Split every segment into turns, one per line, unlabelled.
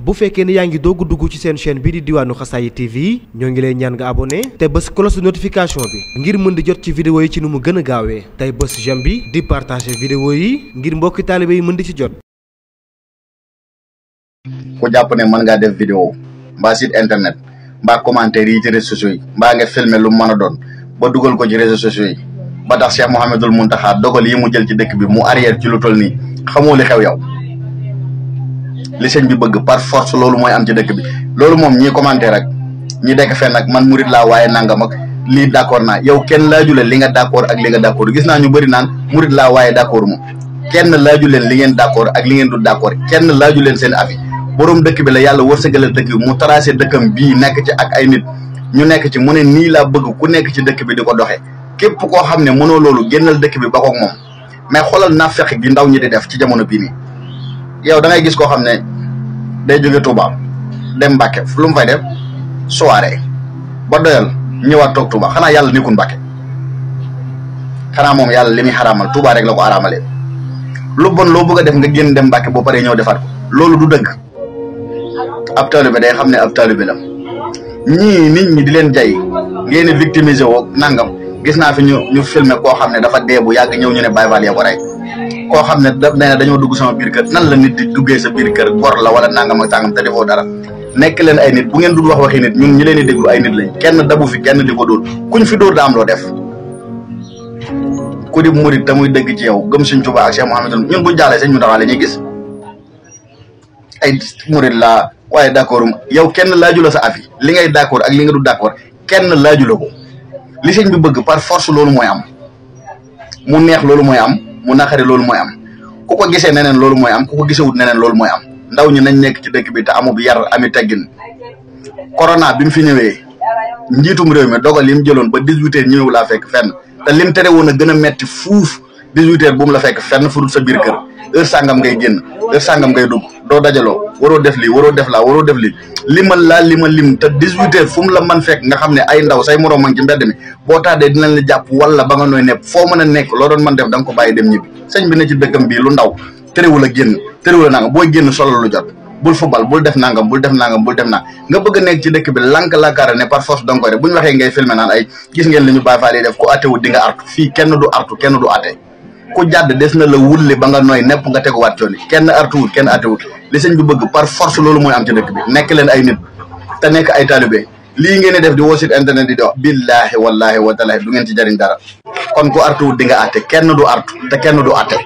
bu fekkee ne yaa ngi doog dugg ci seen chaîne bii di Diwaanu Xasaayid TV ñoo ngi lay ñaan nga abonné te bës cloche de notification bi ngir mën di jot ci vidéo yi ci nu mu gën a gaawee tey bës j'aime bi di partager vidéo yi ngir mbokki taalibe yi mën di ci jot.
ku jàpp ne mën ngaa def vidéo mbaa site internet mbaa commentaire yi ci réseaux sociaux yi mbaa nga filmer lu mën a doon ba dugal ko ci réseaux sociaux yi ba tax Cheikh Mouhamadoul Mountakha dogal yi mu jël ci dëkk bi mu arrière ci lu toll nii xamoo li xew yow. li sëñ bi bëgg par force loolu mooy am ci dëkk bi loolu moom ñi commenté rek ñi dekk fenn ak man murit laa waaye nangam ak lii d'accord naa yow kenn laaju leen li nga d'accord ak li nga d'accord gis naa ñu bëri naan murit laa waaye d'accord moom kenn laaju leen li ngeen d'accord ak li ngeen du d'accord kenn laaju leen seen avis borom dëkk bi la yàlla wërsëgalal dëkk bi mu tracé dëkkam bii nekk ci ak ay nit ñu nekk ci mu ne nii laa bëgg ku nekk ci dëkk bi di ko doxee képp koo xam ne mënoo loolu génnal dëkk bi ba koog moom mais xoolal naafeq gi ndaw ñi di def ci jamono bii nii yow da ngay gis koo xam ne day jóge Touba dem Mbàkke lu mu fay def soirée ba doyal ñëwaat toog Touba xanaa yàlla nekkul Mbàkke xanaa moom yàlla li muy xaraamal Touba rek la ko xaraamalee lu bon loo bëgg a def nga génn dem Mbàkke boo paree ñëw defaat ko loolu du dëgg ab taalibe day xam ne ab taalibe la ñii nit ñi di leen jay ngeen di victimiser woo nangam gis naa fi ñu filmer koo xam ne dafa dee bu yàgg ñëw ñu ne Baay Faal ya ko rey koo xam ne daf nee na dañoo dugg sama biir kër nan la nit di duggee sa biir kër bor la wala nangam ak tàngam te defoo dara nekk leen ay nit bu ngeen dul wax waxi nit ñun ñi leen di déglu ay nit lañ kenn dabu fi kenn di ko dóor kuñ fi dóor da am loo def ku di murit te muy dëgg ci yow gëm Sëñ Tuubaa ak Cheikh Mouhamadoul ñun buñ jaalee sëñ mu taxaa la ñuy gis ay murit laa waaye d'accord yow kenn laaju la sa avis li ngay d'accord ak li nga du d'accord kenn laaju la ko li sëñ bi bëgg par force loolu mooy am mu neex loolu mooy am mu naqari loolu mooy am ku ko gisee neneen loolu mooy am ku ko gisewut neneen loolu mooy am ndaw ñi nañ nekk ci dëkk bi te amu bi yar ami teggin corona bi mu fi ñëwee njiitum réew mi dogal li mu jëloon ba 18h ñëw laa fekk fenn te lim tere woon a gën a metti fuuf 18h bu mu la fekk fenn furut sa biir kër heure sàngam ngay génn heure sàngam ngay dugg doo dajaloo waroo def lii waroo def laa waroo def lii limal laa lim te 18h fu mu la man fekk nga xam ne ay ndaw say moroom ci mbedd mi boo taadee dinañ la jàpp wala ba nga nooy nepp foo mën a nekk loo doon mën def da nga ko bàyyi dem ñibbi sëñ bi ne ci dëkkam bii lu ndaw terewul a génn terewul a nangam booy génn solo lu jot bul fubal bul def nangam bul def nangam bul def nangam nga bëgg a nekk ci dëkk bi lank-lankaara ne par force da nga koy def bu ñu waxee ngay filmer naan ay gis ngeen li ñu Baay Faal yi def ku attewut di nga artu fii kenn du artu kenn du atte ku jàdd des na la wulli ba nga nooy nepp nga teguwaat cooni kenn artuwut kenn attewut li sëñ bi bëgg par force loolu mooy am ci dëkk bi nekk leen ay nit te nekk ay talibé lii ngeen di def di woo site internet di wax billaahi wallaahi wa taalaahi du ngeen ci jariñ dara kon ku artuwut di nga atte kenn du artu te kenn du atte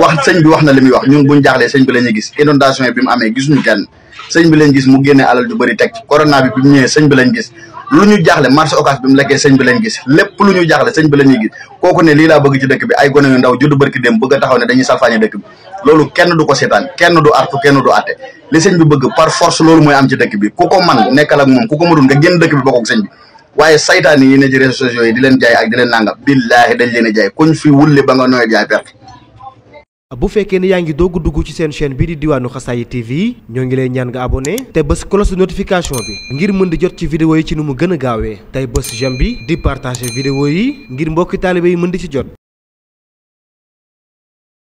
wax sëñ bi wax na li muy wax ñun buñ jaaxlee sëñ bi la ñuy gis inondation yi bi mu amee gisuñu kenn sëñ bi lañ gis mu génnee alal ju bëri teg ci corona bi mu ñëwee sëñ bi lañ gis lu ñu jaaxle marché occas bi mu lekkee sëñ bi lañ gis lépp lu ñu jaaxle sëñ bi la ñuy gis kooku ne lii laa bëgg ci dëkk bi ay gone yu ndaw juddu barki dem bëgg a taxaw ne dañuy salfaañe dëkk bi loolu kenn du ko seetaan kenn du artu kenn du atte li sëñ bi bëgg par force loolu mooy am ci dëkk bi ku ko man nekkal ak moom ku ko mënul nga génn dëkk bi bokk ak sëñ bi waaye saytaan yi ne ci réseaux sociaux yi di leen jaay ak di leen nangam billaahi dañ leen a jaay kuñ fi wulli ba nga nooy jaay perte.
bu fekkee ne yaa ngi doog dugg ci seen chaîne bii di Diwaanu Xasaayid TV ñoo ngi lay ñaan nga abonné te bës cloche de notification bi ngir mën di jot ci vidéo yi ci nu mu gën a gaawee tey bës j'aime bi di partager vidéo yi ngir mbokki taalibe yi mën di ci jot.